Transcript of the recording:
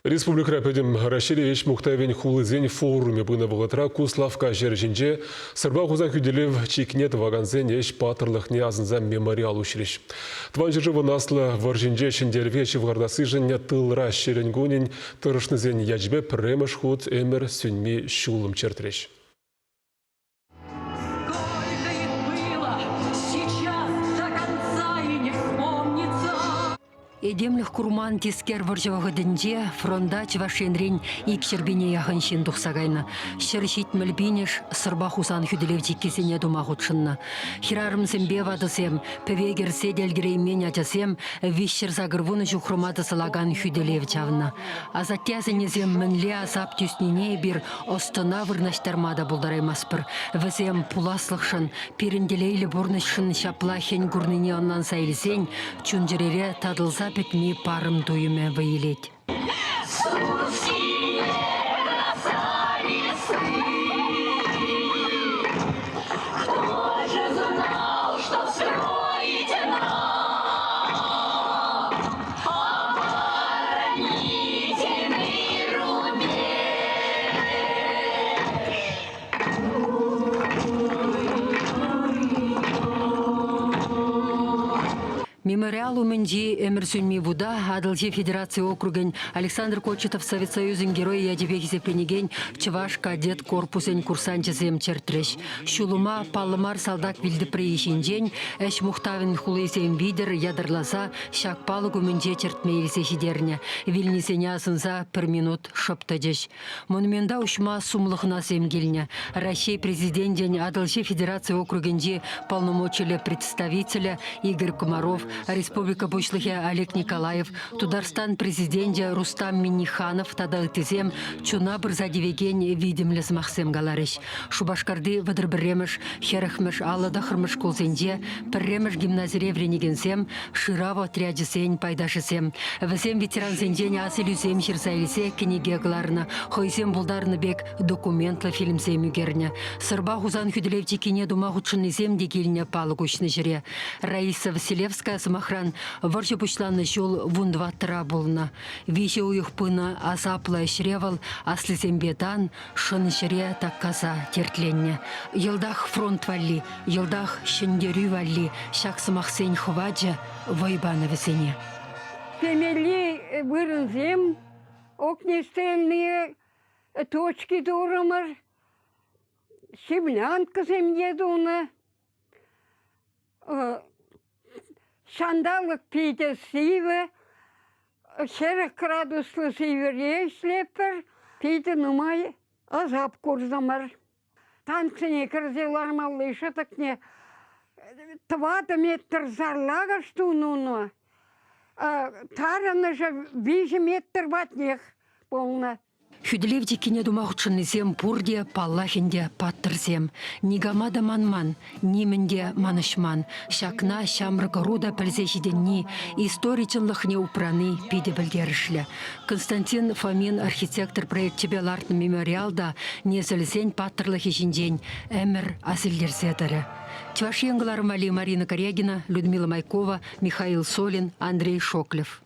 Республикӑра Пӗтӗм Раҫҫейри ӗҫ мухтавӗн хулисен форумӗ пынӑ вӑхӑтра Куславкка ҫӗрӗ ҫинче Сӑрпа Хусан хӳтӗлев чикне тӑвакансен ӗҫ паттӑрлӑхне асӑнса мемориал уҫрӗҫ. Тӑван ҫӗршывӑн Аслӑ вӑрҫинче ҫӗнтерӗве ҫывхартассишӗн тылра ҫӗрӗн-кунӗн тӑрӑшнисен ячӗпе пӗрремӗш хут ӗмӗр сӳнми ҫулӑм чӗртрӗҫ. Сколько их было, сейчас до конца и не вспомнится. Этемлӗх курман тискер вӑрҫӑ вӑхӑтӗнче фронта Чӑваш Енрен икҫӗр пине яхӑн ҫын тухса кайнӑ. 170 пинӗш Сӑрпа Хусан хӳтӗлев чиккисене тума хутшӑннӑ. Хӗрарӑмсемпе ватӑсем, пӗве кӗрсе те ӗлкӗреймен ачасем 380 ҫухрӑма тӑсӑлакан хӳтӗлев чавнӑ. Асатте-асаннесем мӗнле асап тӳснине эпир ӑс-тӑна вырнаҫтарма та пултараймастпӑр. Вӗсем пуласлӑхшӑн, пирӗн телейлӗ пурнӑҫшӑн ҫапла хӗн курнине ӑнланса илсен чун-чӗрере татӑлса пӗтми парӑм туйӑмӗ вӑй илет. Кто же знал, что вскроете нам оборонительный рубеж? Мемориал умӗнчи ӗмӗр сӳнми вута Атӑлҫи федераци округӗн Александр Кочетов Совет Союзӗн Геройӗ ячӗпе хисепленекен Чӑваш кадет корпусӗн курсанчӗсем чӗртрӗҫ. Ҫулӑма паллӑ мар салтак вилтӑприйӗ ҫинчен ӗҫ мухтавӗн хулисем витӗр ятарласа ҫак палӑк умӗнче чӗртме илсе ҫитернӗ. Вилнисене асӑнса пӗр минут шӑп тӑчӗҫ. Монумента уҫма сумлӑ хӑнасем килнӗ. Раҫҫей Президенчӗн Атӑлҫи федераци округӗнчи полномочиллӗ представителӗ Игорь Комаров, республика Пуҫлӑхӗ Олег Николаев, Тутарстан Президенчӗ Рустам Минниханов тата ыттисем чуна пырса тивекен витӗмлӗ сӑмахсем каларӗҫ. Шупашкарти 31-мӗш, 40-мӗш, 59-мӗш шкулсенче пӗрремӗш гимназире вӗренекенсем шырав отрячӗсен пайташӗсем. Вӗсем ветерансенчен асилӳсем ҫырса илсе кӗнеке кӑларнӑ, хӑйсем пултарнӑ пек документлӑ фильмсем ӳкернӗ. Сӑрпа Хусан хӳтӗлев чиккине тума хутшӑннисем те килнӗ палӑк уҫнӑ ҫӗре. Раиса Василевская, сӑмахран, вӑрҫӑ пуҫланнӑ ҫул 14-ра пулнӑ. Виҫӗ уйӑх пынӑ асаплӑ ӗҫре вӑл аслисемпе тан шӑн ҫӗре таккаса тертленнӗ. Йӑлтах фронт валли, йӑлтах ҫӗнтерӳ валли ҫак сӑмахсен хӑвачӗ вӑй панӑ вӗсене. Темелли вырӑнсем огнестрельные точки турӑмӑр, землянкӑсем те тунӑ. Ҫанталӑк питӗ сивӗ, 40 градуслӑ сивӗре ӗҫлетпӗр. Питӗ нумай асап куртӑмӑр. Танксене кӗрсе лармалли шӑтӑкне тӑватӑ метр сарлакӑш тунӑ уна. Тарӑнӑшӗ 3 метр патнех пулнӑ. Хӳтӗлев чиккине тума хутшӑннисем пурте, паллах ӗнтӗ, паттӑрсем. Никама та манман, нимӗн те манӑҫман. Ҫакна ҫамрӑк ӑру та пӗлсе ҫитӗнни, истори чӑнлӑхне упрани питӗ пӗлтерӗшлӗ. Константин Фомин архитектор проекчӗпе лартнӑ мемориал та несӗлсен паттӑрлӑхӗ ҫинчен ӗмӗр асилтерсе тӑрӗ. Чӑваш Ен кӑларӑмали Марина Карягина, Людмила Майкова, Михаил Солин, Андрей Шоклев.